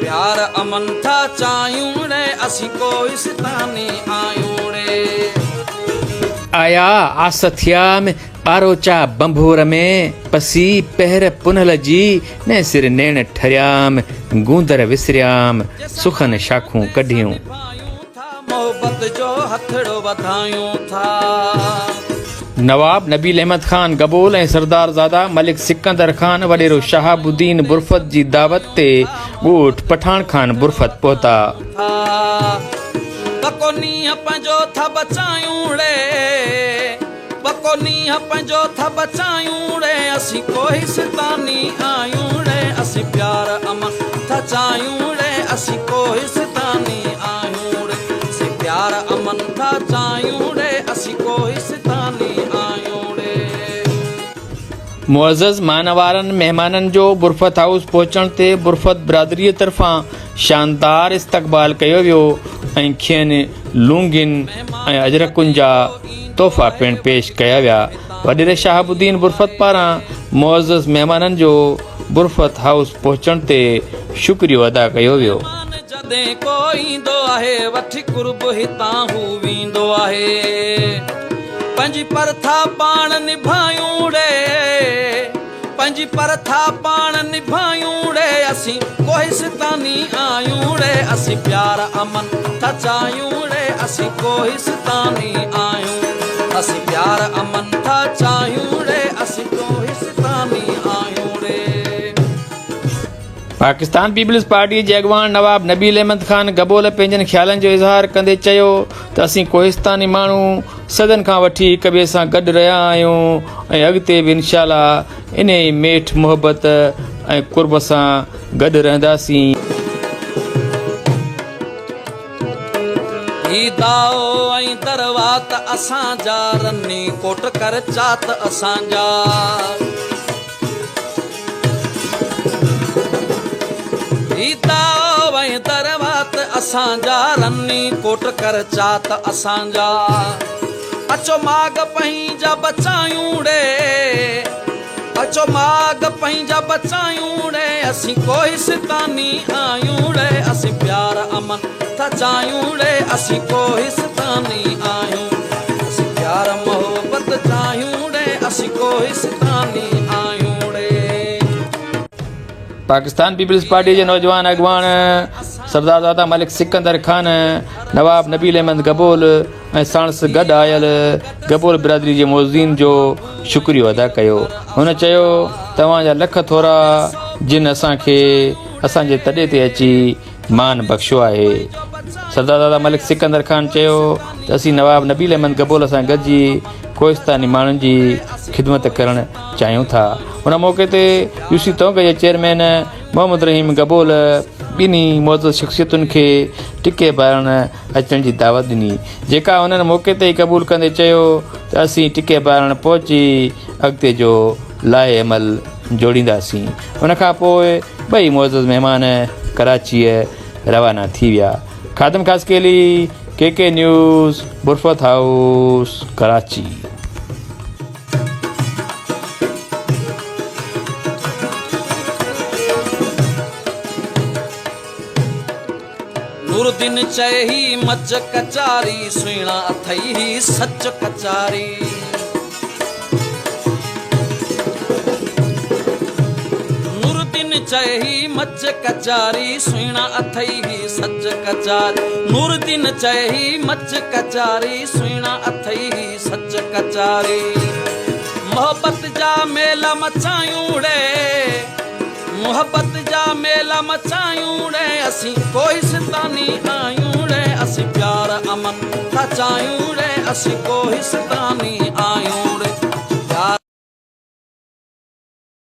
پيار امن ٿا چاهيون ڙي اسين ڪوهستاني آهيون ڙي. آيا آس ٿيام ٻاروچا ڀنڀور ۾، پسي پهر پنهل جي نئين سر نيڻ ٺريام، گوندر وسريام، سخن شاخون ڪڍيون. محبت جو هٿڙو وڌايون ٿا. نواب نبيل احمد خان گبول ۽ سردار زاده ملڪ سڪندر خان وڏيرو شهاب الدين برفت جي دعوت تي ڳوٺ پٺاڻ خان برفت پهتا. پڪو نينهن پنهنجو ٿا بچايون ڙي پڪو نينهن پنهنجو ٿا بچايون ڙي اسين ڪوهستاني آهيون ڙي اسين پيار امن ٿا چاهيون ڙي اسين ڪوهستاني آهيون ڙي اسين پيار امن ٿا چاهيون ڙي اسين ڪوهستاني آهيون ڙي. معزز مانوارن مهمانن جو برفت هائوس پهچڻ تي برفت برادريء طرفان شاندار استقبال ڪيو ويو ۽ کين لونگين ۽ اجرڪن جا تحفا پڻ پيش ڪيا ويا. وڏيري شهاب الدين برفت پاران معزز مهمانن جو برفت هائوس پهچڻ تي شڪريو ادا ڪيو ويو. مهمان جڏهن ڪو ايندو آهي وٺي قرب هتان هو ويندو آهي پنهنجي پر ٿا پاڻ نڀايون ڙي پنهنجي پر ٿا پاڻ نڀايون ڙي اسين ڪوهستاني آهيون ڙي اسين پيار امن ٿا چاهيون ڙي اسين ڪوهستاني آهيون اسين پيار امن ٿا چاهيون ڙي اسين ڪوهستاني آهيون ڙي. پاڪستان پيپلز پارٽي جي اڳواڻ نواب نبيل احمد خان گبول پنهنجن خيالن جو اظهار ڪندي چيو ته اسين ڪوهستاني ماڻهو صدين کان وٺي هڪ ٻئي سان گڏ رهيا آهيون ۽ اڳتي به انشاء الله انهي ئي ميٺ محبت ۽ قرب سان گڏ رهنداسين. هي دائو ۽ دروات اسان جا، رني ڪوٽ ڪر چات اسان جا. هي دائو ۽ دروات اسان جا، رني ڪوٽ ڪر چات اسان جا. اچو ماڳ پنهنجا بچايون ڙي، اچو ماڳ پنهنجا بچايون ڙي، اسين ڪوهستاني آهيون ڙي، اسين پيار امن ٿا چاهيون ڙي، اسين ڪوهستاني آهيون، اسين پيار محبت چاهيون ڙي، اسين ڪوهستاني آهيون ڙي. پاڪستان پيپلز پارٽي جي نوجوان اڳواڻ سردارزاده ملڪ سڪندر خان، نواب نبيل احمد گبول ۽ ساڻس گڏ آيل گبول برادري جي معززين جو شڪريو ادا ڪيو. هن چيو ته اوهان جا لک ٿورا جن اسان کي اسان جي تڏي تي اچي مان بخشيو آهي. سردارزاده ملڪ سڪندر خان چيو ته اسين نواب نبيل احمد گبول سان گڏجي ڪوهستاني ماڻهن جي خدمت ڪرڻ چاهيون ٿا. ان موقعي تي يو سي تونگ جي چيئرمين محمد رحيم گبول ٻنهي معزز شخصيتن کي ٽڪي ڀرڻ اچڻ جي دعوت ڏني جيڪا هنن موقعي تي ئي قبول ڪندي چيو ته اسين ٽڪي ڀرڻ پهچي اڳتي جو لائحه عمل جوڙينداسين. ان کان پوء ٻئي معزز مهمان ڪراچيء روانا ٿي ويا. Khadim Khaskheli, K K news, Burfat house, Karachi. Nooruddin چئي هي مچ ڪچاري، سهڻا اٿئي هي سچ ڪچاري. نورالدين چئي هي مچ ڪچاري، سهڻا اٿئي هي سچ ڪچاري. نورالدين چئي هي مچ ڪچاري، سهڻا اٿئي هي سچ ڪچاري. محبت جا ميلا مچايون ڙي. محبت جا ميلا مچايون ڙي اسين ڪوهستاني آهيون ڙي اسين پيار امن ٿا چاهيون ڙي اسين ڪوهستاني آهيون ڙي.